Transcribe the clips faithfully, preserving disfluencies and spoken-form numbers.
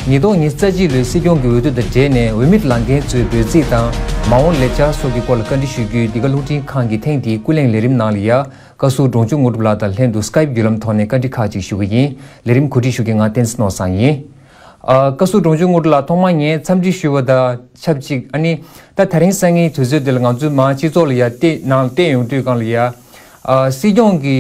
ཉིས་སྟོང་ཉི་ཤུ་རྩ་གཅིག་ལོའི་སྲིད་སྐྱོང་གི་འོས་བསྡུ་དང་འབྲེལ་ནས་འོས་མིར་ལངས་མཁན་ཚོའི་འབོད་ཚིག་དང་མ་འོངས་ལས་འཆར་སོགས་ཀྱི་སྐོར་ལ་བཀའ་འདྲི་ཞུ་རྒྱུའི་འདི་ག་རླུང་འཕྲིན་ཁང་གི་ཐེངས་འདིའི་ཀུན་གླེང་ལས་རིམ་ནང་ལ་ཡ། བཀའ་ཟུར་འབྲོང་ཆུང་དངོས་གྲུབ་ལགས་དང་ལྷན་དུ་སྐའིབ་བརྒྱུད་ལམ་ཐོག་ནས་བཀའ་འདྲི་ཁག་ཅིག་ཞུ་གི་ཡིན། ལས་རིམ་གོ་སྒྲིག་ཞུ་མཁན་ང་བསྟན་འཛིན་ནོར་བཟང་ཡིན། ཨ། བཀའ་ཟུར་འབྲོང་ཆུང་དངོས་གྲུབ་ལགས། ཐོག་མར་ངས་འཚམས་འདྲི་ཞུ་བ་དང་ཆབས་ཅིག་ཨ་ནི་ད་དེ་རིང་སང་ཉིན་དུས་ཚོད་འདི་ལ་ང་ཚོའི་མ་སྤྱི་ཚོགས་ལ་ཡ་བལྟས་ནང་བལྟས་ཡོང་དུས་སྒང་ལ་ཡ། ཨ། སྲིད་སྐྱོང་གི་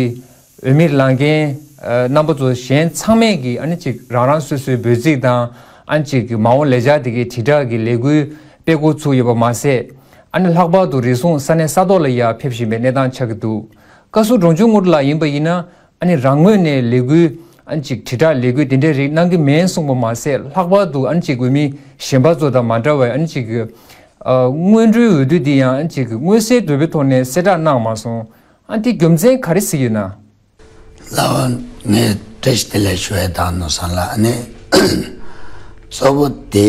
འོས་མིར་ལངས་མཁན་ཨ་རྣམ་པ་ཚོ་གཞན་ཚང་མས་ཀྱིས་ཨ་ནི་ཅིག་རང་རང་སོ་སོའི་འབོད་ཚིག་དང་ཨ་ནི་ཅིག་མ་འོངས་ལས་འཆར་དེ་གའི་དྲིལ་བསྒྲགས་ཀྱི་ལས་འགུལ་སྤེལ་འགོ་ཚུགས་ཡོད་པ་མ་ཟད། ཨ་ནི་ལྷག་པར་དུ་རེ་ཟུང་ས་གནས་ས་ཐོག་ལ་ཡ་ཕེབས་བཞིན་པའི་གནས་སྟངས་ཆགས་ཀྱི་འདུག་བཀའ་ཟུར་འབྲོང་ཆུང་དངོས་གྲུབ་ལགས་ཡིན་པ་ཡིན་ན་ཨ་ནི་རང་ངོས་ནས་ལས་འགུལ་ཨ་ནི་ཅིག་དྲིལ་བསྒྲགས་ལས་འགུལ་དེ་འདྲའི་རིགས་གནང་གི་མེད་གསུངས་པ་མ་ཟད། ལྷག་པར་དུ་ཨ་ནི་ཅིག་འོས་མི་གཞན་པ་ཚོ་དང་མ་འདྲ་བའི་ཨ་ནི་ཅིག་ཨ་སྔོན་འགྲོའི་འོས་བསྡུ་འདི་ཡང་ཨ་ནི་ཅིག་མངོན་གསལ་དོད་པོའི་ཐོག་ནས་གསལ་བསྒྲགས་གནང་མ་སོང་། ཨ་ནི་དེ་རྒྱུ་མཚན་ག་རེ་ཟེར་ཡོད་ན། ལགས། ངས་བཀྲ་ཤིས་བདེ་ལེགས་ཞུ་ཡས་དང་ནོར་བཟང་ལགས། ཨ་ནི་གཙོ་བོ་དེ་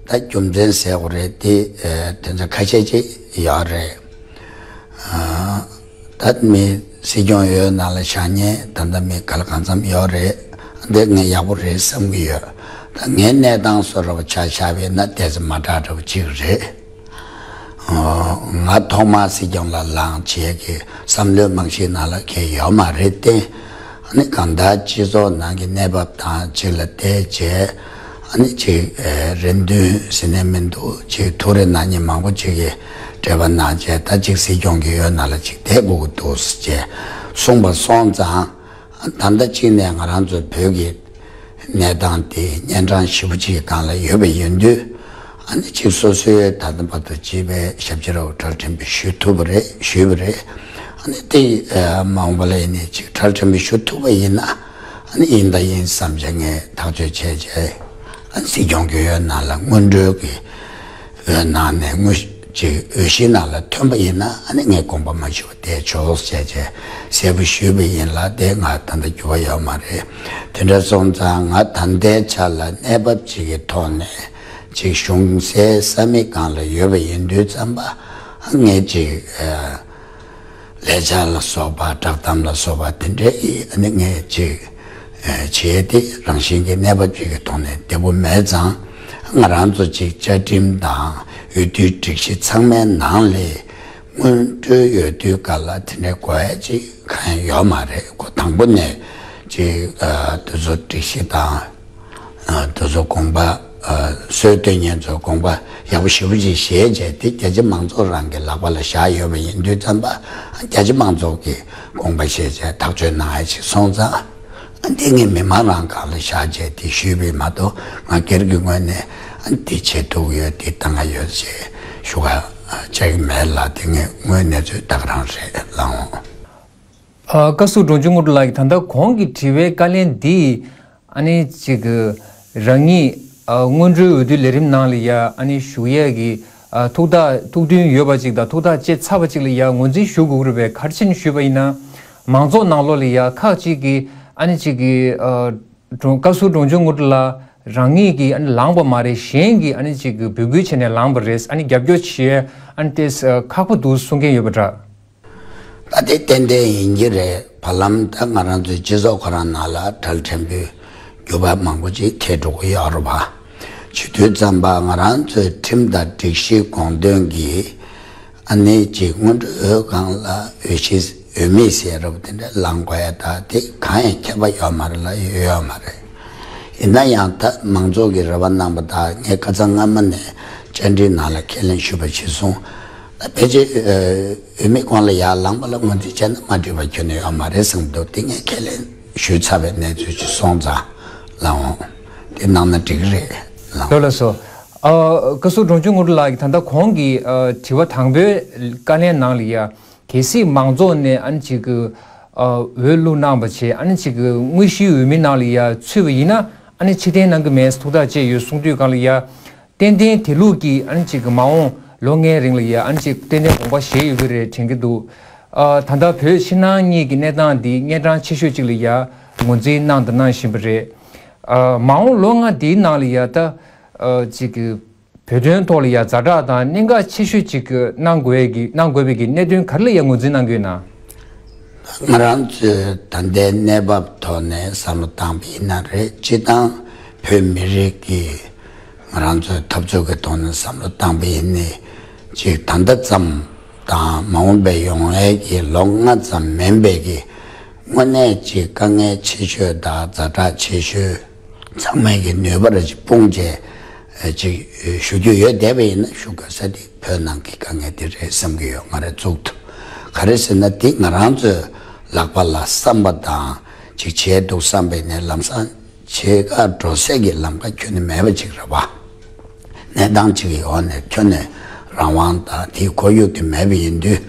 ད་རྒྱུ་མཚན་ཟེར་དགོས་རེད་དེ། ཨ། དེ་ཚོ་ཁ་ཤས་ཅིག་ཡོད་རེད། ཨ། ད་མི་སྲིད་སྐྱོང་འོས་ནང་ལ་བཞག་མཁན་ད་ལྟ་མི་ག་ལ་གང་འཚམ་ཡོད་རེད། འདི་ངས་ཡག་པོ་རེད་བསམ་གྱི་ཡོད། ད་ངའི་གནས་སྟངས་བཟོ་འདྲ་པོ་ཆ་བཞག་པ་ཡིན་ན་དེ་ཚོ་མ་དྲག་འདྲ་པོ་ཅིག་རེད། ཨོ། ང་ཐོག་མར་སྲིད་སྐྱོང་ལ་ལངས་བྱས་ཀྱི་བསམ་བློའི་རྨང་གཞིའི་ནང་ལ་གང་ཡང་ཡོད་མ་རེད་དེ། ཨ་ནི་གང་ལྟར་སྤྱི་ཚོགས་ནང་གི་གནས་བབ་དང་གཅིག་ལ་བལྟས་བྱས། ཨ་ནི་ཅིག་ཨེ། རེ་འདུན་ཟེར་ནས་མི་འདུག་ཅིག་ཐུགས་རེ་གནང་མཁན་མང་པོ་ཅིག་གིས་འབྲེལ་བ་གནང་བྱས། ད་ཅིག་སྲིད་སྐྱོང་གི་འོས་ནང་ལ་ཅིག་བསྡད་དགོས་ཀྱི་འདུག་ཟེར་བྱས་གསུངས་པ་སོང་ཙང་། ད་ལྟ་གཅིག་ནས་ང་རང་ཚོ་བོད་ཀྱི་གནས་སྟངས་དེ་གཉན་འཕྲང་ཞེ་པོ་ཅིག་གི་སྒང་ལ་ཡོད་པ་ཡིན་དུས། ཨ་ནི་ཅིག་སོ་སོའི་ད་ལྟ་བར་དུ་བྱས་པའི་ཞབས་ཕྱི་རབ་གྲལ་ཕྲན་བུ་ཞུ་ཐུབ་པ་རེད། ཞུས་པ་རེད། ཨ་ནི་དེ་མ་འོངས་པ་ལ་ཡིན་ནའི་ཅིག་གྲལ་ཕྲན་བུ་ཞུ་ཐུབ་པ་ཡིན་ན། ཨ་ནི་ཡིན་ད་ཡིན་བསམ་བྱས་ངས་ཐག་གཅོད་བྱས་བྱས། ཨ་ནི་སྲིད་སྐྱོང་གི་འོས་ནང་ལ་སྔོན་འགྲོའི་གི་འོས་ནང་ནས་དངོས་ཅིག་འོས་གཞི་ནང་ལ་ཐོན་པ་ཡིན་ན། ཨ་ནི་ངས་དགོངས་པ་མ་ཞུ་བ་བསྡད་ཆོག་ཅེས་བྱས་གསལ་པོ་ཞུས་པ་ཡིན་ལ། དེ་ང་ད་ལྟ་འགྱུར་བ་ཡོད་མ་རེད། དེ་འདྲ་སོང་ཙང་ང་ད་ལྟའི་ཆ་ལ་གནས་བབ་ཅིག་གི་ཐོག་ནས་ཅིག་གཞུང་སའི་ས་མིག་སྒང་ལ་ཡོད་པ་ཡིན་དུས་ཙམ་པ། ངས་ཅིག་ཨ། ལས་འཆར་ལ་སོགས་པ། བསྒྲགས་གཏམ་ལ་སོགས་པ་དེ་འདྲའི་ཨ་ནི་ངས་ཅིག་ཨ། བྱས་ཏེ་རང་བཞིན་གྱི་གནས་བབ་ཅིག་གི་ཐོག་ནས་བདེ་པོ་མེད་ཙང་། ང་རང་ཚོ་ཅིག་བཅའ་ཁྲིམས་དང་འོས་བསྡུའི་སྒྲིག་གཞི་ཚང་མའི་ནང་ལས་སྔོན་འགྲོའི་འོས་བསྡུའི་སྐབས་ལ་དེ་འདྲའི་དགོས་ཡ་ཅིག་གང་ཡང་ཡོད་མ་རེད། ཁོ་དང་པོ་ནས་ཅིག་ཨ། དེ་ཚོ་སྒྲིག་གཞི་དང་། ཨ། དེ་ཚོ་དགོངས་པ། ཨ། སྲོལ་གཏོད་མཁན་ཚོ་དགོངས་པ་ཡག་པོ་ཞེ་པོ་ཅིག་བཞེས་བྱས་ཏེ། རྒྱ་ཆེ་མང་ཚོགས་རང་གི་ལག་པ་ལ་བཞག་ཡོད་པ་ཡིན་དུས་ཙམ་པ། རྒྱ་ཆེ་མང་ཚོགས་ཀྱིས་དགོངས་པ་བཞེས་བྱས་ཐག་གཅོད་གནང་ཡ་ཅིག་སོང་ཙང་། འདི་ངས་མི་མང་རང་སྒང་ལ་བཞག་བྱས་དེ་ཞུས་པས་མ་གཏོགས། ང་སྒེར་གྱི་ངོས་ནས་འདི་བྱེད་ཐུབ་ཀྱི་ཡོད། འདི་བཏང་ག་ཡོད་ཅེས་ཞུ་ག་བྱ་གི་མེད་ལ། དེ་ངས་དངོས་གནས་ཚུལ་ད་ག་རང་རེད། ལགས་འོང་། ཨ། བཀའ་ཟུར་འབྲོང་ཆུང་དངོས་གྲུབ་ལགས་ཀྱིས་ད་ལྟ་གོང་གི་དྲི་བའི་བཀའ་ལན་འདི། ཨ་ནི་ཅིག་རང་ཉིད་ཨ། སྔོན་འགྲོའི་འོས་བསྡུའི་ལས་རིམ་ནང་ལ་ཡ་ཨ་ནི་ཞུགས་ཡས་ཀྱི་ཨ། ཐུགས་ཐག་ཐུགས་འདུན་ཡོད་པ་ཅིག་དང་ཐུགས་ཐག་བཅད་ཚར་བ་ཅིག་ལ་ཡ་ངོས་འཛིན་ཞུ་དགོས་ཀྱི་རེད་པས། ག་རེ་བྱས་ནས་ཞུས་པ་ཡིན་ན། མང་ཚོགས་ནང་ལོགས་ལ་ཡ་ཁག་ཅིག་གིས་ཨ་ནི་ཅིག་གི་ཨ། འབྲོང་། བཀའ་ཟུར་འབྲོང་ཆུང་དངོས་གྲུབ་ལགས་རང་ཉིད་ཀྱིས་ཨ་ནི་ལངས་པ་མ་རེད། གཞན་གྱིས་ཨ་ནི་ཅིག་གི་འབོད་སྐུལ་བྱས་ནས་ལངས་པ་རེད། ཨ་ནི་རྒྱབ་སྐྱོར་བྱེད་ཡས་ཨ་ནི་ཏོག་ཙམ་ཁག་པོ་འདུག་གསུང་མཁན་ཡོད་པ་འདྲ། ད་དེ་ཏན་ཏན་ཡིན་གྱི་རེད། བར་ལམ་ད་ང་རང་ཚོའི་སྤྱི་ཚོགས་ཁོ་རང་ནང་ལ་གྲལ་ཕྲན་བུའི་འགྱུར་བ་མང་པོ་ཅིག་ཐེབས་འགྲོ་གི་ཡོད་རེད་པ། བྱེད་དུས་ཙམ་པ་ང་རང་ཚོའི་ཁྲིམས་དང་སྒྲིག་གཞིའི་དགོངས་དོན་གྱིས། ཨ་ནི་ཅིག་སྔོན་འགྲོའི་འོས་སྒང་ལ་འོས་གཞི། འོས་མི་ཟེར་རབས་དེ་འདྲ་ལངས་དགོས་ཡ་ད་དེ་གང་ཡང་ཁྱད་པར་ཡོད་མ་རེད་ལ། ཡོད་ཡོད་མ་རེད། ཡིན་ན་ཡང་ད་མང་ཚོགས་ཀྱིས་རེ་བ་གནང་པ་དང་། ངས་ཁ་སང་སྔ་མ་ནས་བཅར་འདྲིའི་ནང་ལ་ཁས་ལེན་ཞུས་པ་གཞིར་བཟུང་། ད་ཕལ་ཆེར་འོས་མི་གོང་ལ་ཡར་ལངས་པ་ལ་ངོས་འཛིན་བྱས་ན་མ་འགྲིག་པ་ཁྱོན་ནས་ཡོད་མ་རེད་བསམ་འདུག་དེ་ངས་ཁས་ལེན་ཞུས་ཚར་བའི་གནས་ཚུལ་ཅིག་སོང་ཙང་། ལགས་འོང་། དེ་གནང་ན་འགྲིག་གི་རེད། ལགས་འོང་། ལགས་སོ། ཨ། བཀའ་ཟུར་འབྲོང་ཆུང་དངོས་གྲུབ་ལགས་ཀྱིས་ད་ལྟ་གོང་གི་ཨ། དྲི་བ་དང་པོའི་བཀའ་ལན་ནང་ལ་ཡ། གལ་སྲིད་མང་ཚོགས་ནས་ཨ་ནི་ཅིག་གི་ཨ། འོས་བླུགས་གནང་བ་བྱས། ཨ་ནི་ཅིག་གི་དངོས་གཞིའི་འོས་མི་ནང་ལ་ཡ་ཚུད་པ་ཡིན་ན། ཨ་ནི་ཕྱིར་འཐེན་གནང་གི་མེད་ཐུགས་ཐག་བཅད་ཡོད་གསུང་དུས་སྒང་ལ་ཡ། ཏན་ཏན་དེ་ལུགས་ཀྱི་ཨ་ནི་ཅིག་གི་མ་འོངས་ལོ་ལྔའི་རིང་ལ་ཡ་ཨ་ནི་ཅིག་ཏན་ཏན་དགོངས་པ་བཞེས་ཡོད་ཀྱི་རེད་དྲན་གྱི་འདུག་ཨ། ད་ལྟ་བོད་ཕྱི་ནང་གཉིས་ཀྱི་གནས་སྟངས་འདི་གཉན་འཕྲང་ཆེ་ཤོས་ཅིག་ལ་ཡ་ངོས་འཛིན་གནང་དང་གནང་བཞིན་པ་རེད། ཨ། མ་འོངས་ལོ་ལྔ་འདིའི་ནང་ལ་ཡ་ད་ཨ། ཅིག་གི་བོད་དོན་ཐོག་ལ་ཡ་ཛ་དྲག་དང་གནད་འགག་ཆེ་ཤོས་ཅིག་གི་གནང་དགོས་ཀྱི། གནང་དགོས་པའི་གི་གནད་དོན་ག་རེ་ལ་ཡ་ངོས་འཛིན་གནང་གི་ཡོད་ན། ང་རང་ཚོས་ད་ལྟའི་གནས་བབ་ཐོག་ནས་བསམ་བློ་བཏང་པ་ཡིན་ན་རེད། སྤྱིར་བཏང་ བོད་མི་རིགས་ཀྱི་ང་རང་ཚོའི་འཐབ་རྩོད་ཀྱི་ཐོག་ནས་བསམ་བློ་བཏང་པ་ཡིན་ནའི་ཅིག་ད་ལྟ་ཙམ་དང་མ་འོངས་པའི་ཡོང་ཡས་ཀྱི་ལོ་ལྔ་ཙམ་མིན་པའི་གི་དངོས་གནས་ཅིག་དཀའ་ངལ་ཆེ་ཤོས་དང་ཛ་དྲག་ཆེ་ཤོས་ཚང་མས་ཀྱི་ནུས་པ་ར་ཅིག་སྤུངས་བྱས་ཅིག་ཞུ་རྒྱུ་ཡོད་བསྡད་པ་ཡིན་ན་ཞུ་དགོས་ས་དེ་བོད་ནང་གི་དཀའ་ངལ་དེ་རེད་བསམ་གྱི་ཡོད། ང་རེ་ཚུགས་ཐུབ། ག་རེ་ཟེར་ན་དེ་ང་རང་ཚོའི་ལག་པ་ལ་བསམ་པ་དང་ཅིག་བྱས་འདུག་བསམ་པ་ཡིན་ནའི་ལམ་སང་བྱེད་ག་འགྲོ་སའི་གི་ལམ་ཁ་ཁྱོན་ནས་མེད་པ་ཅིག་རེད་བ། གནས་སྟངས་ཅིག་གི་འོག་ནས་ཁྱོན་ནས་རང་དབང་དང་དེའི་ཁོར་ཡུག་དེ་མེད་པ་ཡིན་དུས།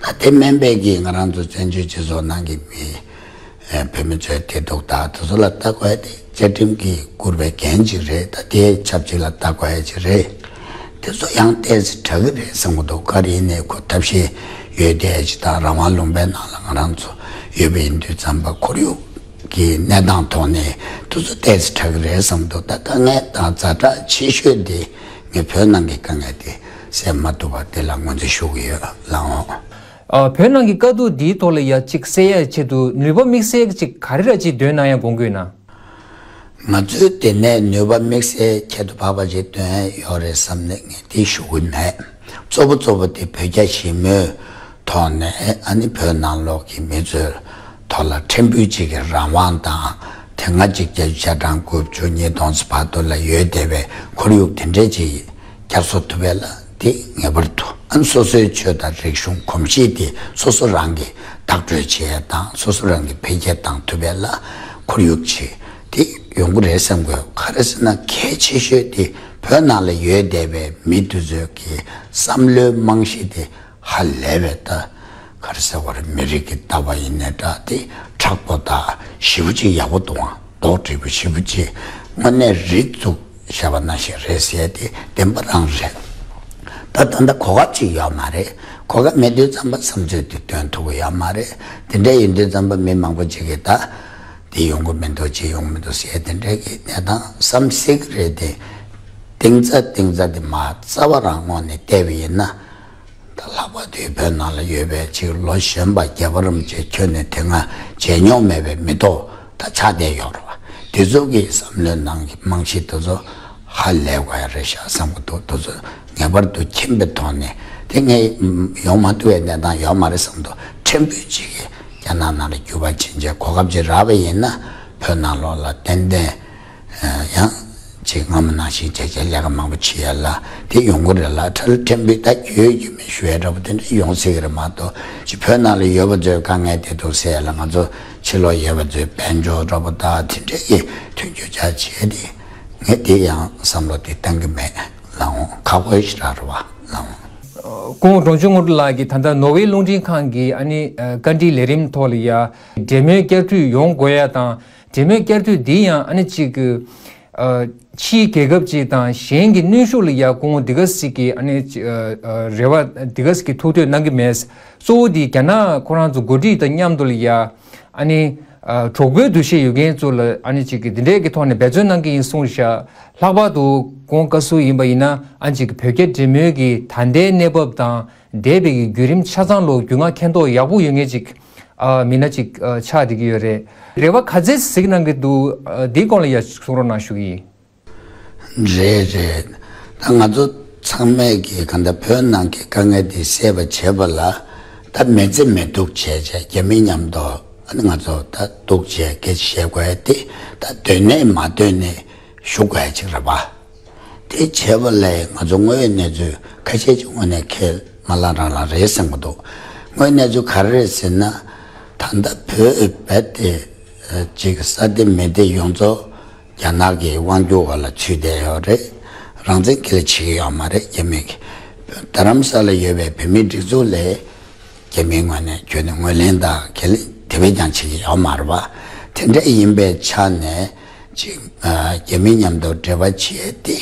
ད་དེ་མིན་པའི་གི་ང་རང་ཚོ་བཙན་བྱོལ་སྤྱི་ཚོགས་ནང་གི་མི་ཨེ་བོད་མི་ཚོའི་བདེ་སྡུག་དང་དེ་ཚོ་ལ་ལྟ་དགོས་ཏེ་བཅའ་ཁྲིམས་ཀྱིས་བཀུར་བའི་འགན་ཅིག་རེད། ད་དེའི་ཆབས་ཅིག་ལ་ལྟ་དགོས་ཡ་ཅིག་རེད། དེ་ཚོ་ཡང་ཏོག་ཙམ་དྲག་གི་རེད་བསམ་གི་འདུག་ག་རེ་ཡིན་ནའི་ཁོ་ཐབས་ཤེས་ཡོད་བསྡད་ཡ་ཅིག་དང་རང་དབང་ལུང་པའི་ནང་ལ་ང་རང་ཚོ་ཡོད་པ་ཡིན་དུས་ཙམ་པ་ཁོར་ཡུག་གི་གནས་སྟངས་ཐོག་ནས་དེ་ཚོ་ཏོག་ཙམ་དྲག་གི་རེད་བསམ་འདུག་ད་དཀའ་ངལ་དང་ཛ་དྲག་ཆེ་ཤོས་དེ་ངས་བོད་ནང་གི་དཀའ་ངལ་དེ་སེལ་མ་ཐུབ་པ་དེ་ལ་ངོས་འཛིན་ཞུ་གི་ཡོད་ལགས་འོང་། ཨ། བོད་ནང་གི་དཀའ་སྡུག་འདིའི་ཐོག་ལ་ཡ་གཅིག་སེལ་ཡ་ཆེད་དུ་ནུས་པ་དམིགས་བསལ་གཅིག་ག་རེ་ར་གཅིག་འདོན་གནང་ཡ་དགོངས་ཀྱི་ཡོད་ན། ང་ཚོའི་དེ་ནས་ནུས་པ་དམིགས་བསལ་ཁྱད་དུ་འཕགས་པ་ཅིག་འདོན་ཡ་ཡོད་རེད་བསམ་ནས་ངས་དེ་ཞུ་གི་མེད། གཙོ་བོ་གཙོ་བོ་དེ་བོད་རྒྱ་ཞི་མོལ་ཐོག་ནས་ཨ་ནི་བོད་ནང་ལོགས་ཀྱི་མི་ཚོའི་ཐོག་ལ་ཕྲན་བུ་གཅིག་གི་རང་དབང་དང་དེ་སྔ་གཅིག་བརྒྱད་ཅུ་ཆ་གྲངས་དགུ་བཅུ་གཉིས་སྟོང་ཙམ་བར་དུ་ལ་ཡོད་བསྡད་པའི་ཁོར་ཡུག་དེ་འདྲས་ཅིག་བསྐྱར་གསོ་ཐུབ་པ་ལ་དེ་ངེས་པར་དུ་ཨ་ནི་སོ་སོའི་ཆོས་དང་རིག་གཞུང་གོམས་གཤིས་དེ་སོ་སོ་རང་གིས་བདག་སྤྲོད་བྱེད་ཡ་དང་སོ་སོ་རང་གིས་འཕེལ་རྒྱས་བཏང་ཐུབ་པ་ལ་ཁོར་ཡུག་ཅིག་དེ་ཡོང་གི་རེད་བསམ་དགོས། ག་རེ་ཟེར་ན་གལ་ཆེ་ཤོས་དེ་བོད་ནང་ལ་ཡོད་བསྡད་པའི་མི་དེ་ཚོའི་གི་བསམ་བློའི་རྨང་གཞི་དེ་ཧ་ལས་པའི་ད་ག་རེ་ཟེར་བ་རེད། མི་རིགས་ཀྱི་ལྟ་བ་ཡིན་ནའི་འདྲ་དེ་མཁྲེགས་པོ་དང་ཞེ་པོ་ཅིག་ཡག་པོ་འདུག་ཨང་། རྡོག་བྲིས་པོ་ཞེ་པོ་ཅིག་དངོས་གནས་རི་བཙུགས་བཞག་པ་ནང་བཞིན་རེད་ཟེར་དེ་བདེན་པ་རང་རེད། ད་ད་ལྟ་གོ་སྐབས་ཅིག་ཡོད་མ་རེད། གོ་སྐབས་མེད་དུས་ཙམ་པ་བསམ་ཚུལ་དེ་འདོན་ཐུབ་ཀྱི་ཡོད་མ་རེད། དེ་འདྲ་ཡིན་དུས་ཙམ་པ་མི་མང་པོ་ཅིག་གིས་ད་དེ་ཡོང་གི་མི་འདུག་ཅི་ཡོང་མི་འདུག་ཟེར་དེ་འདྲ་གི་གནས་སྟངས་བསམ་སྲིད་ཀྱི་རེད་དེ། གཏིང་ཚ་གཏིང་ཚ་དེ་མ་རྩ་བ་རང་ངོས་ནས་བལྟས་པ་ཡིན་ན། ད་ལྷག་པར་དུ་བོད་ནང་ལ་ཡོད་པའི་ཅིག་ལོ་གཞོན་པ་རྒྱལ་བ་རིན་པོ་ཆེ་ཁྱོན་ནས་དེ་སྔ་མཇལ་མྱོང་མེད་པའི་མི་ཐོག་ད་ཆགས་བསྡད་ཡོད་རེད་བ། དེ་ཚོ་གི་བསམ་བློའི་ནང་གི་རྨང་གཞི་དེ་ཚོ་ཧ་ལས་དགོས་ཡ་རེད་ཤག་བསམ་གི་འདུག་དེ་ཚོ་ངེས་པར་དུ་མཁྱེན་པའི་ཐོག་ནས་དེ་ངས་ཡོང་མ་ཐུབ་པའི་གནས་སྟངས་ཡོད་མ་རེད་བསམ་འདུག་ཕྲན་བུ་ཅིག་གིས་རྒྱ་ནག་ནང་ལ་རྒྱུ་བ་ཕྱིན་ཆད་གོ་སྐབས་ཅིག་རག་པ་ཡིན་ན་བོད་ནང་ལོགས་ལ་ཏན་ཏན། ཡང་ཅིག་སྔ་མོ་ནང་བཞིན་བྱས་བྱས་ལས་ཀ་མང་པོ་བྱེད་ཡ་ལ་དེ་ཡོང་གི་རེད་ལ། ཁྲལ་ཕྲན་བུ་ད་རྒྱུས་ཡོད་རྒྱུ་མེད་ཞུ་ཡ་འདྲ་པོ་དེ་འདྲ་ཡོང་སྲིད་ཀྱི་རེད་མ་གཏོགས་ཅིག་བོད་ནང་ལ་ཡོད་པ་ཚོའི་དཀའ་ངལ་དེ་འདུག་ཟེར་ཡ་ལ་ང་ཚོ་ཕྱི་ལོགས་ཡོད་པ་ཚོའི་དཔལ་འབྱོར་འདྲ་པོ་ད་དེ་འདྲ་གི་མཐུན་འགྱུར་བྱ་བྱས་ཏེ་ངས་དེ་ཡང་བསམ་བློ་དེ་བཏང་གི་མེད་ལ་འོང་། ཁག་པོ་ཞིག་རག་རེད་བ་ལ་འོང་། སྐུ་ངོ་འབྲོང་ཆུང་དངོས་གྲུབ་ལགས་ཀྱིས་ད་ལྟ་ནོར་ཝེ་རླུང་འཕྲིན་ཁང་གི་ཨ་ནི་བཀའ་འདྲིའི་ལས་རིམ་ཐོག་ལ་ཡ་འབྲེལ་མོལ་བསྐྱར་མཐུད་ཡོང་དགོས་ཡ་དང་། འབྲེལ་མོལ་བསྐྱར་མཐུད་འདི་ཡང་ཨ་ནི་གཅིག་གི་ཨ་ཕྱིའི་རྒྱལ་ཁབ་ཅིག་དང་གཞན་གྱི་གནོན་ཤུགས་ལ་ཡ་སྐུ་ངོ་འདི་ག་ཟིག་གི་ཨ་ནི་ཨ་ཨ་རེ་བ་འདི་ག་ཟིག་གི་ཐུགས་འདོད་གནང་གི་མེད། གཙོ་བོ་འདི་རྒྱ་ནག་ཁོ་རང་ཚོ་འགོ་ཁྲིད་དང་མཉམ་དུ་ལ་ཡ་ཨ་ནི་ཨ་གྲོགས་པོའི་འདུ་ཤེས་ཡོད་མཁན་ཚོ་ལ་ཨ་ནི་གཅིག་གི་འདི་འདྲའི་གི་ཐོག་ནས་འབད་བརྩོན་གནང་གི་ཡིན་གསུངས་ཤག་ལྷག་པར་དུ་སྐུ་ངོ་བཀའ་ཟུར་ཡིན་པ་ཡིན་ན་ཨ་ནི་གཅིག་གི་བོད་རྒྱ་འབྲེལ་མོལ་གྱི་ད་ལྟའི་གནས་བབ་དང་། འདས་པའི་གི་བརྒྱུད་རིམ་ཆ་ཚང་ལོ་རྒྱུས་མངའ་མཁྱེན་རྟོགས་ཡག་པོ་ཡོད་མཁན་ཅིག་ཨ་མི་སྣ་ཅིག་ཨ་ཆགས་བསྡད་ཀྱི་ཡོད་རེད། རེ་བ་ག་ཚད་གཟིགས་གནང་གི་འདུག་ཨ་འདིའི་སྐོར་ལ་ཡ་གསུང་རོགས་གནང་ཞུ་གི་ཡིན། རེད་རེད། ད་ང་ཚོ་ཚང་མས་ཀྱི་ག་འདྲ་བོད་ནང་གི་དཀའ་ངལ་འདི་སེལ་བ་བྱེད་པ་ལ་ད་མི་ཚེ་མི་སྡུག་བྱས་བྱས་རྒྱ་མི་མཉམ་དུ་ཨ་ནི་ང་ཚོ་ད་སྡུག་བྱས་སྐད་ཆ་བཤད་དགོས་ཡ་དེ་ད་འདོད་ནས་མ་འདོད་ནས་ཞུ་དགོས་ཡ་ཅིག་རེད་པ། དེ་བྱས་པ་ལས་ང་ཚོ་དངོས་ཡོད་གནས་ཚུལ་ཁ་ཤས་ཅིག་དངོས་གནས་ཁས་མ་བླངས་རང་བླངས་རེད་བསམ་གྱི་འདུག་དངོས་ཡོད་གནས་ཚུལ་ག་རེ་རེད་ཟེར་ན། ད་ལྟ་བོད་རྦད་དེ་ཅིག་ས་སྡེ་མི་སྡེ་ཡོངས་རྫོགས་རྒྱ་ནག་གི་དབང་སྒྱུར་འོག་ལ་ཚུད་བསྡད་ཡོད་རེད། རང་བཙན་ཁས་ལེན་བྱེད་ཀྱི་ཡོད་མ་རེད་རྒྱ་མི་གིས། རྡ་རམ་ས་ལ་ཡོད་པའི་བོད་མིའི་སྒྲིག་འཛུགས་ལས། རྒྱ་མིའི་ངོས་ནས་ཁྱོན་ནས་ངོས་ལེན་དང་ཁས་ལེན་དེ་བས་ཀྱང་བྱེད་ཀྱི་ཡོད་མ་རེད་པ། དེ་འདྲ་ཡིན་པའི་ཆ་ནས་ཅིག་རྒྱ་མི་མཉམ་དུ་འབྲེལ་བ་བྱས་ཏེ་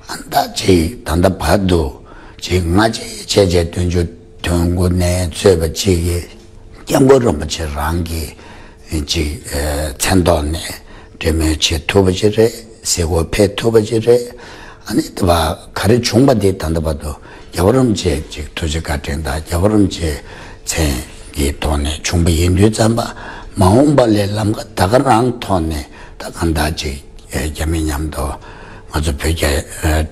ཨ་ད་ཅིག་ད་ལྟ་བར་དུ་ཅིག་སྔ་རྗེས་བྱས་རྗེས་བདུན་ཅུ་དོན་དགུ་ནས་གཙོས་པ་ཅིག་གིས་སྐྱབས་མགོན་རིན་པོ་ཆེ་རང་གི་ཅིག་མཚན་ཐོག་ནས་འབྲེལ་མོལ་བྱེད་ཐུབ་པ་ཅིག་རེད། གཟིགས་སྐོར་ཕེབས་ཐུབ་པ་ཅིག་རེད། ཨ་ནི་དེ་བ་ག་རེ་བྱུང་བ་དེ་ད་ལྟ་བར་དུ་རྒྱལ་བ་རིན་པོ་ཆེ་ཅིག་ཐུགས་རྗེ་བཀའ་དྲིན་དང་རྒྱལ་བ་རིན་པོ་ཆེ་མཚན་གྱི་ཐོག་ནས་བྱུང་བ་ཡིན་དུས་ཙམ་པ་མ་འོངས་པ་ལས་ལམ་ཁ་ད་ག་རང་ཐོག་ནས་ད་གང་ལྟར་ཅིག་ རྒྱ་མི་མཉམ་དུ་ང་ཚོ་བོད་རྒྱ་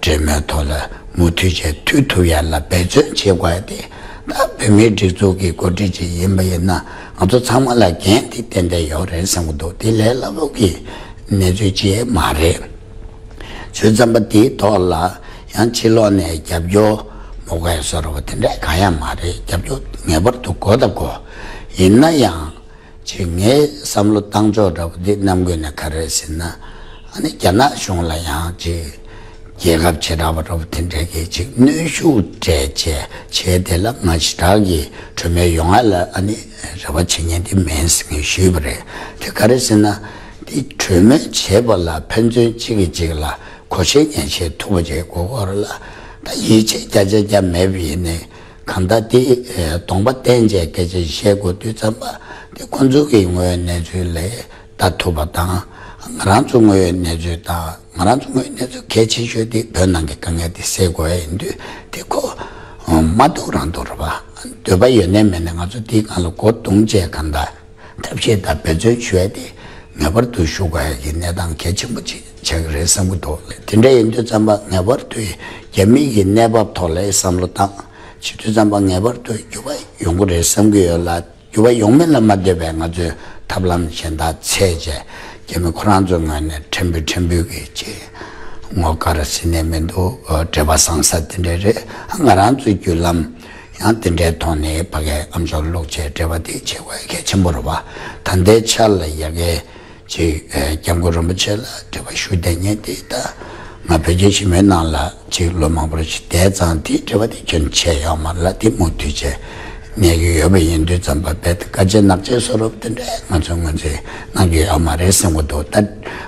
འབྲེལ་མོལ་ཐོག་ལ་མུ་མཐུད་བྱས་མཐུད་ཐུབ་ཡ་ལ་འབད་བརྩོན་བྱེད་དགོས་ཡ་དེ། ད་བོད་མིའི་སྒྲིག་འཛུགས་ཀྱི་འགོ་ཁྲིད་ཅིག་ཡིན་པ་ཡིན་ན་ང་ཚོ་ཚང་མ་ལ་འགན་དེ་ཏན་ཏན་ཡོད་རེད་བསམ་གྱི་འདུག་དེ་ལས་སླ་པོ་གི་གནས་ཚུལ་ཅིག་མ་རེད། བྱས་ཙང་པ་དེའི་ཐོག་ལ་ཡང་ཕྱི་ལོགས་ནས་རྒྱབ་སྐྱོར་མ་དགོས་ཡ་བཟོ་འདྲ་བ་དེ་འདྲ་གང་ཡང་མ་རེད། རྒྱབ་སྐྱོར་ངེས་པར་དུ་དགོས་དང་དགོས། ཡིན་ན་ཡང་། ཅིག་ངའི་བསམ་བློ་བཏང་ཕྱོགས་འདྲ་བོ་འདི་ནམ་རྒྱུན་ནས་ག་རེ་ཟེར་ན། ཨ་ནི་རྒྱ་ནག་གཞུང་ལ་ཡང་ཅིག་རྒྱལ་ཁབ་བྱེ་བྲག་པ་འདྲ་བོ་དེ་འདྲ་གིས་ཅིག་གནོན་ཤུགས་སྤྲད་བྱས་བྱས་དེ་ལ་ང་ཞེ་དྲག་གི་གྲོས་མོལ་ཡོང་ཡ་ལ་ཨ་ནི་རེ་བ་བྱེད་མཁན་དེ་མིན་ཟེར་ངས་ཞུས་པ་རེད། དེ་ག་རེ་ཟེར་ན། དེ་གྲོས་མོལ་བྱེད་པ་ལ་ཕན་ཚུན་གཅིག་གིས་གཅིག་ལ་གོ་ཤེས་ཉན་ཤེས་ཐུབ་པ་བྱེད་དགོས་སྐོར་ལ་ད་ཡིད་ཆེས་བརྒྱ་ཆ་བརྒྱ་མེད་པ་ཡིན་ནའི། གང་ལྟར་དེ་གདོང་པ་བསྟན་བྱས་སྐད་ཆ་བཤད་དགོས་དུས་ཙམ་པ་དེ་ཁོང་ཚོ་གི་དངོས་ཡོད་གནས་ཚུལ་ལ་ལྟ་ཐུབ་པ་དང་། ང་རང་ཚོ་དངོས་ཡོད་གནས་ཚུལ་དང་། ང་རང་ཚོ་དངོས་ཡོད་གནས་ཚུལ་གལ་ཆེ་ཤོས་དེ་བོད་ནང་གི་དཀའ་ངལ་དེ་སེལ་དགོས་ཡ་ཡིན་དུས་དེ་ཁོ་མ་འདུག་རང་འདུག་རེད་པ། འདོད་པ་ཡོད་ནའི་མེད་ནའི་ང་ཚོ་དེའི་སྒང་ལ་མགོ་བརྡུང་བྱས་གང་ལྟར། ཐབས་ཤེས་དང་འབད་བརྩོན་ཞུ་ཡ་དེ་ངེས་པར་དུ་ཞུ་དགོས་ཡ་གི་གནས་སྟངས་གལ་ཆེན་པོ་ཅིག་ཆགས་ཀྱི་རེད་བསམ་གྱི་འདུག་དེ་འདྲ་ཡིན་དུས་ཙམ་པ་ངེས་པར་དུ་རྒྱ་མི་གི་གནས་བབ་ཐོག་ལ་བསམ་བློ་བཏང་བྱེད་དུས་ཙམ་པ་ངེས་པར་དུ་འགྱུར་བ་ཡོང་གི་རེད་བསམ་གྱི་ཡོད་ལ། འགྱུར་བ་ཡོང་མིན་ལ་མ་ལྟོས་པའི་ང་ཚོས་ཐབས་ལམ་གཞན་དག་འཚོལ་བྱས་རྒྱ་མི་ཁོ་རང་ཚོའི་ངོས་ནས་ཕྲན་བུ་ཕྲན་བུ་གི་ཅིག་ངོ་དཀར་ཟེར་ནས་མི་འདུག་འབྲེལ་བ་བཟང་ས་དེ་འདྲ་རེད། ང་རང་ཚོའི་བརྒྱུད་ལམ། ཡང་དེ་འདྲའི་ཐོག་ནས་ཕ་གིའི་ཨ་མཆོག་བླུགས་བྱས་འབྲེལ་བ་དེ་བྱེད་དགོས་གལ་ཆེན་པོ་རེད་པ། ད་ལྟའི་ཆར་ལ་ཡ་གིའི་ཅིག་སྐྱབས་མགོན་རིན་པོ་ཆེ་ལ་འབྲེལ་བ་ཞུ་བསྡད་མཁན་དེ་ད་ང་བོད་རྒྱ་ཞི་མོལ་ནང་ལ་ཅིག་ལོ་མང་པོར་ཞིག་བསྡད་ཙང་དེའི་འབྲེལ་བ་དེ་ཁྱོན་ཆད་ཡོད་མ་རེད་ལ། དེ་མུ་མཐུད་བྱས་གནས་ཀྱི་ཡོད་པ་ཡིན་དུས་ཙམ་པ་རྦད་དེ་དཀའ་སྤྱད་ནག་སྤྱད་བཟོ་འདྲ་དེ་འདྲ་ང་ཚོས་ངོས་འཛིན་གནང་གི་ཡོད་མ་རེད་བསམ་གྱི་འདུག་ད་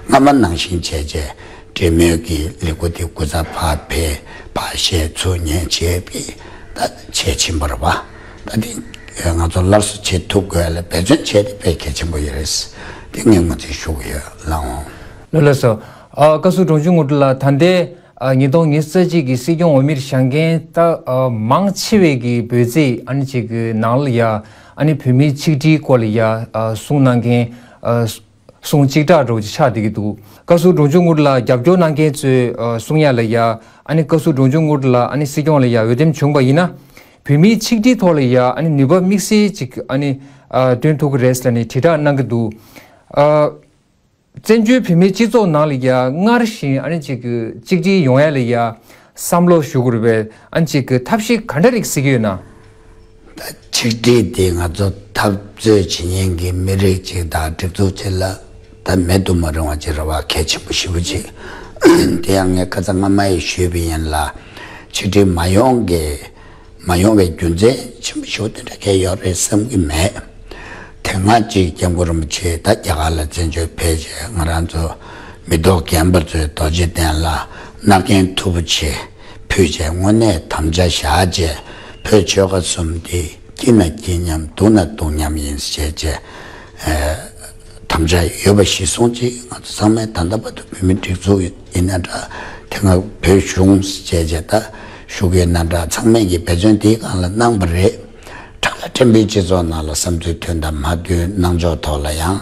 སྔ་མ་ནང་བཞིན་བྱས་བྱས། འབྲེལ་མོལ་གྱི་ལས་འགུལ་དེ་སྐུ་ཚབ་ཕར་ཕེབས་ཕར་བཤད་ཚུར་ཉན་བྱས་པའི་ད་བྱས་ཕྱིན་པ་རེད་པ། ད་དེ་ང་ཚོ་སླར་གསོ་བྱེད་ཐུབ་དགོས་ལ་འབད་བརྩོན་བྱས་ཏེ་དཔེ་གལ་ཆེན་པོ་ཡོད་རེད། དེ་ངས་ངོས་འཛིན་ཞུ་གི་ཡོད་ལགས་འོང་། ལགས་ལགས་སོ། ཨ་བཀའ་ཟུར་འབྲོང་ཆུང་དངོས་གྲུབ་ལགས། ད་ལྟའི་ཨ་ཉིས་སྟོང་ཉི་ཤུ་རྩ་གཅིག་གི་སྲིད་སྐྱོང་འོས་མིར་བཞེངས་མཁན་ད་ཨ་མང་ཆེ་བས་ཀྱི་འབོད་ཚིག་ཨ་ནི་ཅིག་གི་ནང་ལ་ཡ་ཨ་ནི་བོད་མིའི་ཆིག་སྒྲིལ་སྐོར་ལ་ཡ་ཨ་གསུང་གནང་མཁན་ཨ། གསུང་གཅིག་གྲགས་འདྲ་བོ་ཅིག་ཆགས་བསྡད་ཀྱི་འདུག་བཀའ་ཟུར་འབྲོང་ཆུང་དངོས་གྲུབ་ལགས་རྒྱབ་སྐྱོར་གནང་མཁན་ཚོས་ཨ་གསུང་ཡ་ལ་ཡ་ཨ་ནི་བཀའ་ཟུར་འབྲོང་ཆུང་དངོས་གྲུབ་ལགས་ཨ་ནི་སྲིད་སྐྱོང་ལ་ཡ་འོས་འདེམས་བྱུང་པ་ཡིན་ན། བོད་མིའི་ཆིག་སྒྲིལ་ཐོག་ལ་ཡ་ཨ་ནི་ནུས་པ་དམིགས་བསལ་ཅིག་ཨ་ནི་ཨ་སྟོན་ཐུབ་ཀྱི་རེད་ཟེར་ནས་དྲིལ་བསྒྲགས་གནང་གི་འདུག་ཨ་བཙན་བྱོལ་བོད་མིའི་སྤྱི་ཚོགས་ནང་ལ་ཡ་སྔར་བཞིན་ཨ་ནི་ཅིག་གཅིག་སྒྲིལ་ཡོང་ཡ་ལ་ཡ་བསམ་བློ་ཞུ་དགོས་རེད་པས། ཨ་ནི་ཅིག་གི་ཐབས་ཤེས་ག་འདྲ་རིགས་གཟིགས་ཀྱི་ཡོད་ན། ད་ཆིག་སྒྲིལ་དེ་ང་ཚོ་འཐབ་རྩོད་བྱེད་མཁན་གྱི་མི་རིགས་ཅིག་དང་སྒྲིག་འཛུགས་ཅིག་ལ་ད་མེད་དུ་མ་རུང་བ་ཅིག་རེད་པ། གལ་ཆེན་པོ་ཞེ་པོ་ཅིག་དེ་ཡང་ངས་ཁ་སང་སྔ་མ་ཡང་ཞུས་པ་ཡིན་ལ། ཆིག་སྒྲིལ་མ་ཡོང་གི་མ་ཡོང་བའི་རྒྱུ་མཚན་ཆེན་པོ་ཞེ་པོ་དེ་འདྲ་གང་ཡང་ཡོད་རེད་བསམ་གྱི་མེད། དེ་སྔ་ཅིག་སྐྱབས་མགོན་རིན་པོ་ཆེ་ད་རྒྱ་གར་ལ་བཙན་བྱོལ་ཕེབས་རྗེས་ང་རང་ཚོ་མི་ཐོག་རྒན་པ་ཚོས་རྡོ་རྗེ་གདན་ལ་མནའ་གན་མཐུ་པོ་ཆེ་ཕུལ་བྱས་དངོས་གནས་དམ་བཅའ་བཞག་བྱས་བོད་ཆོལ་ཁ་གསུམ་དེ་སྐྱིད་ན་སྐྱིད་མཉམ་སྡུག་ན་སྡུག་མཉམ་ཡིན་ཟེར་བྱས་བྱས། དམ་བཅའ་ཡོད་པ་གཞིར་བཟུང་ཅིག་ང་ཚོ་ཚང་མས་ད་ལྟ་བར་དུ་བོད་མིའི་སྒྲིག་འཛུགས་ཡིན་ན་འདྲ། དེ་སྔ་བོད་གཞུང་ཟེར་བྱས་བྱས་ད་བཞུགས་ཡོད་ན་འདྲ། ཚང་མས་ཀྱི་འབད་བརྩོན་དེའི་སྒང་ལ་གནང་བ་རེད། ཁྲག་ལ་ཕྲན་བུའི་སྤྱི་ཚོགས་ནང་ལ་བསམ་ཚུལ་མཐུན་དང་མ་མཐུན་གནང་ཕྱོགས་ཐོག་ལ་ཡང་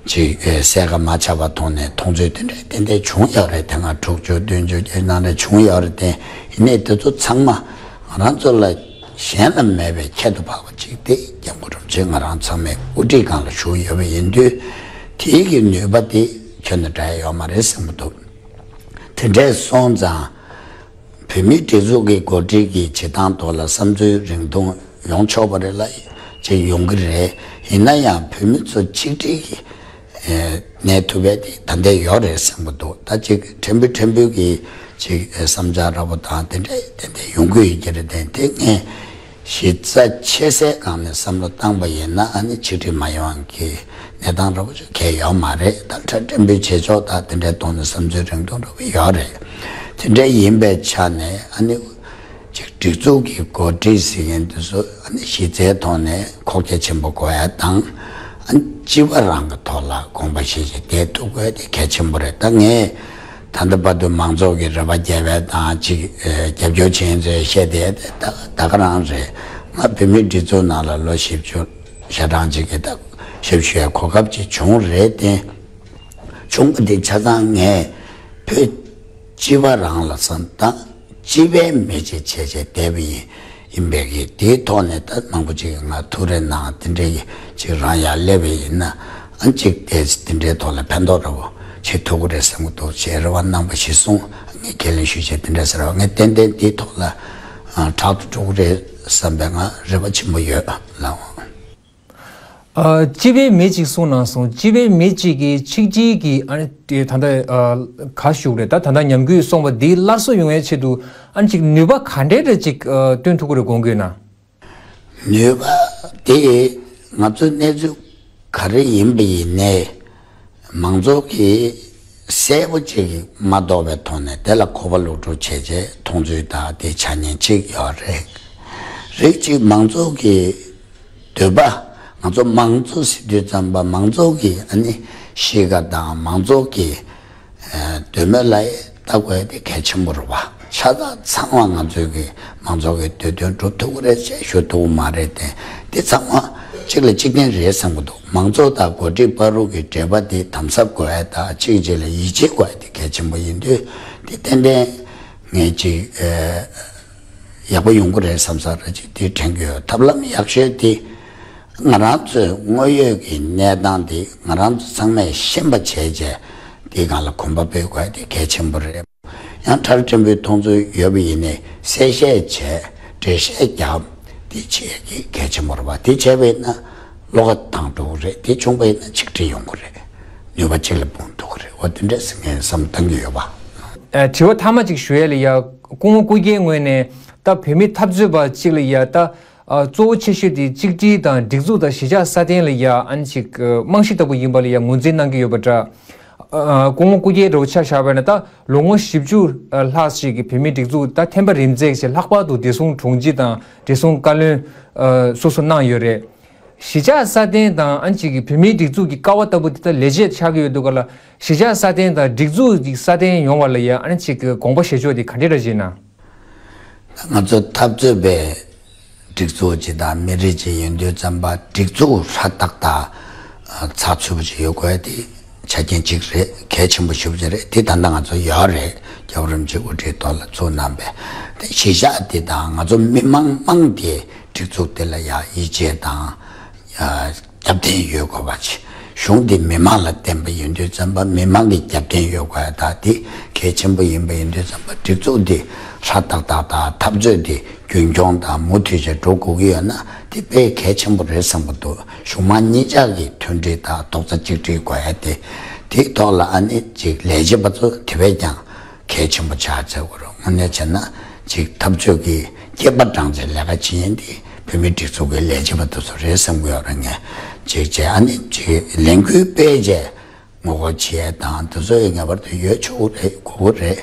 ཅིག་གསལ་ཁ་མ་ཆགས་པ་མཐོང་ནས་མཐོང་ཚུལ་དེ་འདྲ་ཏན་ཏན་བྱུང་ཡོད་རེད། དེ་སྔ་དྲུག་ཅུ་བདུན་ཅུ་བརྒྱད་ཅུ་ནང་ལ་བྱུང་ཡོད་རེད་དེ། ཡིན་ནའི་དེ་ཚོ་ཚང་མ་ང་རང་ཚོ་ལ་གཞན་ལ་མེད་པའི་ཁྱད་དུ་འཕགས་པ་ཅིག་དེ་སྐྱབས་མགོན་རིན་པོ་ཆེ་ང་རང་ཚང་མའི་དབུ་ཁྲིད་སྒང་ལ་བཞུགས་ཡོད་པ་ཡིན་དུས། དེའི་གི་ནུས་པ་དེ་ཁྱོན་ནས་འདྲ་ཡོད་མ་རེད་བསམ་གྱི་འདུག་དེ་འདྲས་སོང་ཙང་། བོད་མིའི་སྒྲིག་འཛུགས་ཀྱི་འགོ་ཁྲིད་ཀྱི་བྱེད་སྟངས་ཐོག་ལ་བསམ་ཚུལ་རིང་ཐུང་ཡོང་ཆོག་པ་རེད་ལ། ཅིག་ཡོང་གི་རེད། ཡིན་ན་ཡང་བོད་མི་ཚོ་ཆིག་སྒྲིལ་གྱིས་གནས་ཐུབ་པ་དེ་ད་ལྟ་ཡོད་རེད་བསམ་གྱི་འདུག་ད་ཅིག་ཕྲན་བུ་ཕྲན་བུ་གི་ཅིག་བསམ་འཆར་འདྲ་པོ་དང་དེ་འདྲ་ཏན་ཏན་ཡོང་གི་ཡོད་ཀྱི་རེད་དེ། དེ་ངས་གཞི་རྩ་ཆེ་སའི་སྒང་ནས་བསམ་བློ་བཏང་པ་ཡིན་ན་ཨ་ནི་ཆིག་སྒྲིལ་མ་ཡོང་གི་གནས་སྟངས་འདྲ་པོ་ཅིག་གང་ཡང་ཡོད་མ་རེད། ད་ཕྲ་ཕྲན་བུའི་བྱེད་ཕྱོགས་དང་དེ་འདྲའི་ཐོག་ནས་བསམ་ཚུལ་རིང་ཐུང་འདྲ་པོ་ཡོད་རེད། དེ་འདྲ་ཡིན་པའི་ཆ་ནས་ཨ་ནི་ཅིག་སྒྲིག་འཛུགས་ཀྱི་འགོ་ཁྲིད་ཟེར་མཁན་དེ་ཚོ་ཨ་ནི་གཞི་རྩའི་ཐོག་ནས་ཁོག་རྒྱ་ཆེན་པོ་དགོས་ཡ་དང་། ཨ་ནི་སྤྱི་པ་རང་གི་ཐོག་ལ་དགོངས་པ་བཞེས་བྱས་བསྡད་ཐུབ་དགོས་དེ་གལ་ཆེན་པོ་རེད། ད་ངས་ད་ལྟ་བར་དུ་མང་ཚོགས་ཀྱི་རེ་བ་རྒྱས་པ་དང་ཅིག་རྒྱབ་སྐྱོར་བྱེད་མཁན་ཚོས་བཤད་བསྡད་དེ་ད་ད་ག་རང་རེད། ང་བོད་མིའི་སྒྲིག་འཛུགས་ནང་ལ་ལོ་བཞི་བཅུ་ཞེ་གྲངས་ཅིག་གི་ད་ཞབས་ཞུ་ཡ་གོ་སྐབས་ཅིག་བྱུང་རེད་དེ། བྱུང་བ་དེ་ཆ་ཚང་ངས་བོད་སྤྱི་པ་རང་ལ་བསམ་དང་སྤྱི་པའི་མི་གཅིག་བྱས་བྱས་བསྡད་པ་ཡིན་ཡིན་པའི་གི་དེའི་ཐོག་ནས་ད་མང་པོ་ཅིག་གིས་ང་ཐུགས་རེ་གནང་། དེ་འདྲའི་གི་ཅིག་རང་ཡར་སླེབས་པ་ཡིན་ན་ཨ་ཅིག་དེ་དེ་འདྲའི་ཐོག་ལ་ཕན་ཐོགས་འདྲ་བོ་བྱེད་ཐུབ་ཀྱི་རེད་བསམ་གྱི་འདུག་ཅེས་རེ་བ་གནང་བ་གཞིར་བཟུང་ངས་ཁས་ལེན་ཞུས་བྱས་དེ་འདྲ་ཟེར་བ། ངས་ཏན་ཏན་དེའི་ཐོག་ལ་ཨ་དྲག་ཏུ་འགྲོ་གི་རེད་བསམ་པའི་ང་རེ་བ་ཆེན་པོ་ཡོད་ལགས། ཨ། སྤྱི་པའི་མི་གཅིག་གསུངས་གནང་སོང་། སྤྱི་པའི་མི་གཅིག་གིས་ཆིག་སྒྲིལ་གྱི་ཨ་ནི་དེ་ད་ལྟ་ཨ་ག་ཞུགས་རེད། ད་ད་ལྟ་ཉམས་རྒུད་སོང་བ་འདི་སླར་གསོ་ཡོང་ཡའི་ཆེད་དུ་ཨ་ནི་ཅིག་ནུས་པ་ག་འདྲའི་རེ་ཅིག་ཨ་བཏོན་ཐུབ་ཀྱི་རེད་དགོངས་ཀྱི་ཡོད་ན། ནུས་པ་དེ་ང་ཚོའི་གནས་ཚུལ་ག་རེ་ཡིན་པ་ཡིན་ནའི་མང་ཚོགས་ཀྱིས་གསལ་པོ་ཅིག་མ་རྟོགས་པའི་ཐོག་ནས་དེ་ལ་གོ་བ་ལོག་སྒྲུབ་བྱས་རྗེས་མཐོང་ཚུལ་དག་དེ་ཆ་ཉན་ཅིག་ཡོད་རེད། རིགས་གཅིག་མང་ཚོགས་ཀྱི་འདོད་པ། ང་ཚོ་མང་གཙོ་ཟེར་དུས་ཙམ་པ་མང་ཚོགས་ཀྱི་ཨ་ནི་གཤིས་ཀ་དང་མང་ཚོགས་ཀྱི་ཨ་འདོད་མོས་ལ་ལྟ་དགོས་དེ་གལ་ཆེན་པོ་རེད་བ། ཆ་ཚང་ཚང་བ་ང་ཚོའི་གི་མང་ཚོགས་ཀྱི་འདོད་དོན་སྒྲུབ་ཐུབ་ཀྱི་རེད་ཅེས་ཞུ་ཐུབ་ཀྱི་མ་རེད་དེ། དེ་ཚང་མ་གཅིག་ལ་གཅིག་བརྟེན་རེད་བསམ་གྱི་འདུག་མང་ཚོགས་དང་འགོ་ཁྲིད་བར་དུ་གི་འབྲེལ་བ་དེ་དམ་ཟབ་དགོས་ཡ་དང་གཅིག་གཅིག་ལ་ཡིད་ཆེས་དགོས་ཡ་དེ་གལ་ཆེན་པོ་ཡིན་དུས་དེ་ཏན་ཏན་ངས་ཅིག་ཨ། ཡག་པོ་ཡོང་གི་རེད་བསམ་ས་ར་ཅིག་དེ་དྲན་གྱི་ཡོད། ཐབས་ལམ་ཡག་ཤོས་དེ་ང་རང་ཚོའི་དངོས་ཡོད་ཀྱི་གནས་སྟངས་དེ་ང་རང་ཚོ་ཚང་མས་ཤེས་པ་བྱས་རྗེས་དེའི་སྒང་ལ་གོམ་པ་སྤོས་དགོས་དེ་གལ་ཆེན་པོ་རེད། ཡང་ཕྲ་རགས་ཕྲན་བུའི་མཐོང་ཚུལ་ཡོད་པ་ཡིན་ནའི་གསལ་བཤད་བྱས་འགྲེལ་བཤད་རྒྱབ་དེ་བྱེད་ཀྱི་གལ་ཆེན་པོ་རེད་བ། དེ་བྱས་པ་ཡིན་ན་བློ་ཁ་བཏང་འགྲོ་གི་རེད། དེ་བྱུང་པ་ཡིན་ན་ཆིག་སྒྲིལ་ཡོང་གི་རེད། ནུས་པ་གཅིག་ལ་སྤུངས་ཐུབ་ཀྱི་རེད། འོ་དེ་འདྲས་ངས་བསམ་བཏང་གི་ཡོད་པ། ཨ། དྲི་བ་མཐའ་མ་ཅིག་ཞུ་ཡ་ལ་ཡ། སྐུ་ངོ་སྐུ་སྒེར་ངོས་ནས་ད་བོད་མི་འཐབ་རྩོད་པ་གཅིག་ལ་ཡ་ད་ཨ་གཙོ་བོ་ཆེ་ཤོས་དེ་གཅིག་སྒྲིལ་དང་སྒྲིག་འཛུགས་དང་གཞིས་ཆགས་སྲ་བརྟན་ལ་ཡ་ཨ་ནི་ཅིག་རྨང་གཞི་ལྟ་བུ་ཡིན་པ་ལ་ཡ་ངོས་འཛིན་གནང་གི་ཡོད་པ་འདྲ། ཨ་སྐུ་ངོ་སྐུ་སྒེར་འདྲ་བོ་ཆ་བཞག་པ་ཡིན་ན་ད་ལོ་ངོ་བཞི་བཅུ་ལྷག་ཅིག་གི་བོད་མིའི་སྒྲིག་འཛུགས་ད་ཐེམ་པ་རིམ་འཛེགས་བྱས་ལྷག་པར་དུ་བདེ་སྲུང་དྲུང་ཆེ་དང་བདེ་སྲུང་བཀའ་བློན་ཨ་སོ་སོ་གནང་ཡོད་རེད། གཞིས་ཆགས་སྲ་བརྟན་དང་ཨ་ནི་ཅིག་གི་བོད་མིའི་སྒྲིག་འཛུགས་ཀྱི་ཀ་བ་ལྟ་བུ་དེ་ལྟར་ལས་བྱེད་ཆགས་ཀྱི་ཡོད་འདུག་ག་ལ། གཞིས་ཆགས་སྲ་བརྟན་དང་སྒྲིག་འཛུགས་ཀྱི་སྲ་བརྟན་ཡོང་བ་ལ་ཡ་ཨ་ནི་ཅིག་གི་དགོངས་པ་བཞེས་ཕྱོགས་དེ་ག་འདྲ་འདྲ་ཞིག་ཡིན་ན། ང་ཚོ་འཐབ་རྩོད་པའི་སྒྲིག་འཛུགས་ཅིག་དང་མི་རིགས་ཅིག་ཡིན་དུས་ཙམ་པ་སྒྲིག་འཛུགས་ཧྲ་ཏག་ཏག་ཚགས་ཚུད་པོ་ཅིག་ཡོད་དགོས་དེ་ཆ་རྐྱེན་གཅིག་རེད། གལ་ཆེན་པོ་ཞེ་པོ་ཅིག་རེད། དེ་ད་ལྟ་ང་ཚོ་ཡོད་རེད། རྒྱལ་བ་རིན་པོ་ཆེ་དབུ་ཁྲིད་ཐོག་ལ་ཚུགས་གནང་པའི་དེ་གཞིས་ཆགས་དེ་དང་ང་ཚོ་མི་མང་མང་དེ་སྒྲིག་འཛུགས་དེ་ལ་ཡང་ཡིད་ཆེས་དང་། རྒྱབ་རྟེན་ཡོད་དགོས་པ་ཅིག་གཞུང་འདི་མི་མང་ལ་བརྟེན་པ་ཡིན་དུས་ཙམ་པ་མི་མང་གི་རྒྱབ་རྟེན་ཡོད་དགོས་ཡ་ད་དེ་གལ་ཆེན་པོ་ཡིན་པ་ཡིན་དུས་ཙམ་པ་སྒྲིག་འཛུགས་འདི་ཧྲ་ཏག་ཏག་དང་འཐབ་རྩོད་འདི་རྒྱུན་འཁྱོངས་དང་མུ་མཐུད་བྱས་འགྲོ་དགོས་ཀྱི་ཡོད་ན་དེ་དཔེ་གལ་ཆེན་པོ་རེད་བསམ་གྱི་འདུག་གཞུང་མང་གཉིས་ཆར་གྱི་མཐུན་སྒྲིལ་དང་རྡོག་རྩ་གཅིག་སྒྲིལ་དགོས་ཡ་དེ་དེའི་ཐོག་ལ་ཨ་ནི་ཅིག་ལས་བྱེད་པ་ཚོ་དེ་བས་ཀྱང་གལ་ཆེན་པོ་ཆགས་ཚར་དགོས་རེད། དངོས་གནས་བྱས་ན་ཅིག་འཐབ་རྩོད་ཀྱི་སྐེད་པ་དྲངས་བྱས་ལས་ཀ་བྱེད་མཁན་དེ་བོད་མིའི་སྒྲིག་འཛུགས་ཀྱི་ལས་བྱེད་པ་དེ་ཚོ་རེད་བསམ་གྱི་ཡོད་རེད། ངས་ཅིག་བྱས་ཨ་ནི་ཅིག་ལས་འགུལ་སྤེལ་བྱས་ངོ་རྒོལ་བྱེད་ཡས་དང་དེ་ཚོ་ཡི་ངེས་པར་དུ་ཡོད་ཆོག་གི་རེད། དགོས་ཀྱི་རེད།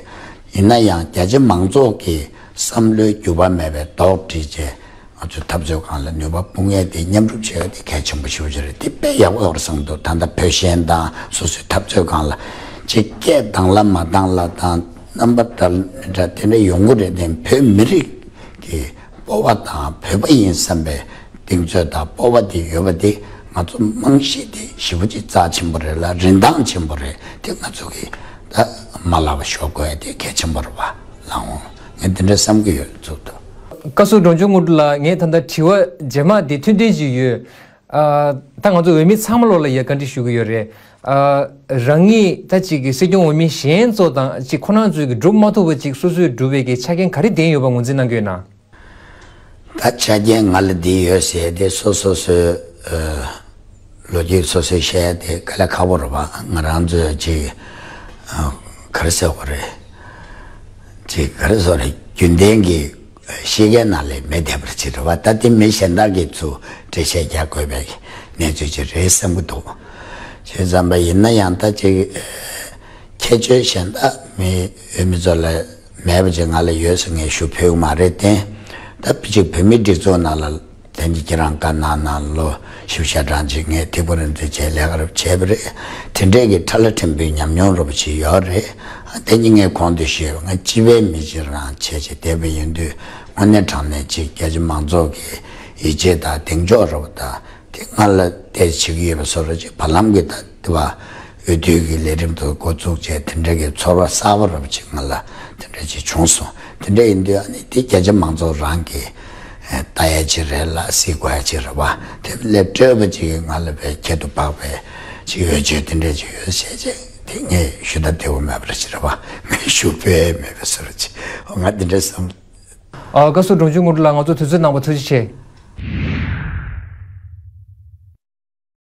ཡིན་ན་ཡང་རྒྱ་ཆེ་མང་ཚོགས་ཀྱི་བསམ་བློའི་འགྱུར་བ་མེད་པའི་རྡོག་སྒྲིལ་བྱས་ང་ཚོའི་འཐབ་རྩོད་སྒང་ལ་ནུས་པ་སྤུངས་ཡས་དེ་མཉམ་རུབ་བྱེད་ཡས་དེ་གལ་ཆེན་པོ་ཞེ་པོ་ཅིག་རེད། དེ་དཔེ་ཡག་པོ་ཡོད་རེད་བསམ་འདུག་ད་ལྟ་བོད་ཞེན་དང་སོ་སོའི་འཐབ་རྩོད་སྒང་ལ་ཅིག་སྐད་དང་ལ་མ་དང་ལ་དང་རྣམ་པ་འདྲ་མི་འདྲ་དེ་འདྲ་ཡོང་གི་རེད། དེ་བོད་མི་རིགས་ཀྱི་སྤོབས་པ་དང་བོད་པ་ཡིན་བསམ་པའི་གདེང་ཚོད་དང་སྤོབས་པ་དེ་ཡོད་པ་དེ་ང་ཚོ་རྨང་གཞི་དེ་ཞེ་པོ་ཅིག་རྩ་ཆེན་པོ་རེད་ལ་རིན་ཐང་ཆེན་པོ་རེད། དེ་ང་ཚོ་གིས་ད་མ་བརླག་པ་ཤོག་དགོས་ཡ་དེ་གལ་ཆེན་པོ་རེད་པ། ལགས་འོང་། ངས་འདི་འདྲ་བསམ་གྱི་ཡོད་ཚུལ་དུ། བཀའ་ཟུར་འབྲོང་ཆུང་དངོས་གྲུབ་ལགས། ངས་ད་ལྟ་དྲི་བ་རྗེས་མ་འདི་ཐུང་ཐུང་ཅིག་ཡོད། ཨ། ད་ང་ཚོ་འོས་མི་ཚང་མ་ལོག་ལ་ཡ་བཀའ་འདྲི་ཞུ་གི་ཡོད་རེད། ཨ། རང་ཉིད་ད་ཅིག་གི་སྲིད་སྐྱོང་འོས་མི་གཞན་ཚོ་དང་ཅིག་ཁོ་རང་ཚོས་ཀྱི་སྒྲུབ་མ་ཐུབ་པ་ཅིག་སོ་སོས་སྒྲུབ་པའི་གི་ཆ་རྐྱེན་ག་རེ་ལྡན་ཡོད་པ་ངོས་འཛིན་གནང་གི་ཡོད་ན། ད་ཆ་རྐྱེན་ང་ལ་འདི་ཡོད་ཟེར་དེ་སོ་སོ་སོའི་ཨ། ལོ་རྒྱུས་སོ་སོས་བཤད་དེ་དཀའ་ལས་ཁག་པོ་རེད་པ། ང་རང་ཚོས་ཅིག་ཨ། ག་རེ་ཟེར་དགོས་རེད། ཅིག་ག་རེ་ཟེར་དགོས་རེད། རྒྱུན་ལྡན་གྱི་གཤིས་ཀའི་ནང་ལ་མེད་བསྡད་པ་ཅིག་རེད་པ། ད་དེ་མི་གཞན་དག་གིས་ཚུར་འགྲེལ་བཤད་རྒྱག་དགོས་པའི་གནས་ཚུལ་ཅིག་རེད་བསམ་གྱི་འདུག་བྱས་ཙམ་པ་ཡིན་ན་ཡང་ད་ཅིག་ཁྱད་ཆོས་གཞན་དག་མི་འོས་མི་ཚོ་ལ་མེད་པ་ཅིག་ང་ལ་ཡོད་ཟེར་ངས་ཞུ་ཕོད་ཀྱི་མ་རེད་དེ། ད་ཅིག་བོད་མིའི་སྒྲིག་འཛུགས་ནང་ལ་དེ་ནི་ཁྱེད་རང་བཀའ་གནང་གནང་ལོ་བཞི་བཅུ་ཞེ་གྲངས་ཅིག་ངས་ཐད་ཀར་འཛུལ་བྱས་ལས་ཀ་རུ་བྱས་པ་རེད། དེ་འདྲས་ཀྱི་ཕྲ་ལ་ཕྲན་བུའི་ཉམས་མྱོང་རུ་བ་ཞིག་ཡོད་རེད། དེ་ནི་ངས་གོང་དུ་ཞུས་པ་ང་སྤྱི་པའི་མི་ཅིག་རང་བྱས་བྱས་བསྡད་པ་ཡིན་དུས་དངོས་གནས་དྲང་གནས་ཅིག་རྒྱ་ཆེ་མང་ཚོགས་ཀྱི་ཡིད་ཆེས་དང་གདེང་འཇོག་རུ་བ་དང་དེ་ང་ལ་དེ་བྱེད་ཀྱི་ཡོད་པ་བཟོ་འདྲ་ཅིག་བར་ལམ་གྱི་ད་དེ་བ་ འོས་བསྡུ་གི་ལས་རིམ་དུ་འགོ་བཙུགས་བྱས་དེ་འདྲ་གི་ཚོར་བ་གསར་པ་རབ་ཅིག་ང་ལ་དེ་འདྲ་ཅིག་བྱུང་སོང་། དེ་འདྲ་ཡིན་དུས་ཨ་ནི་དེ་རྒྱ་ཆེ་མང་ཚོགས་རང་གི་ལྟ་ཡ་ཅིག་རེད་ལ་སྲིད་དགོས་ཡ་ཅིག་རེད་བ། དེ་སླེབས་སྤྲོས་པ་ཅིག་ང་ལ་བས་ཁྱད་དུ་འཕགས་པའི་ཅིག་འོས་ཆོས་དེ་འདྲ་ཅིག་ཡོད་བྱས་བྱས་དེ་ངས་ཞུ་ད་བདེ་བོ་མེད་པ་རེད་ཅིག་རེད་བ། ངས་ཞུ་ཕོད་མེད་པའི་བཟོ་འདྲ་ཅིག་ང་དེ་འདྲ་བསམ། ཨ། བཀའ་ཟུར་འབྲོང་ཆུང་དངོས་གྲུབ་ལགས་ང་ཚོ་དུས་ཚོད་གནང་བ་ཐུགས་རྗེ་ཆེ།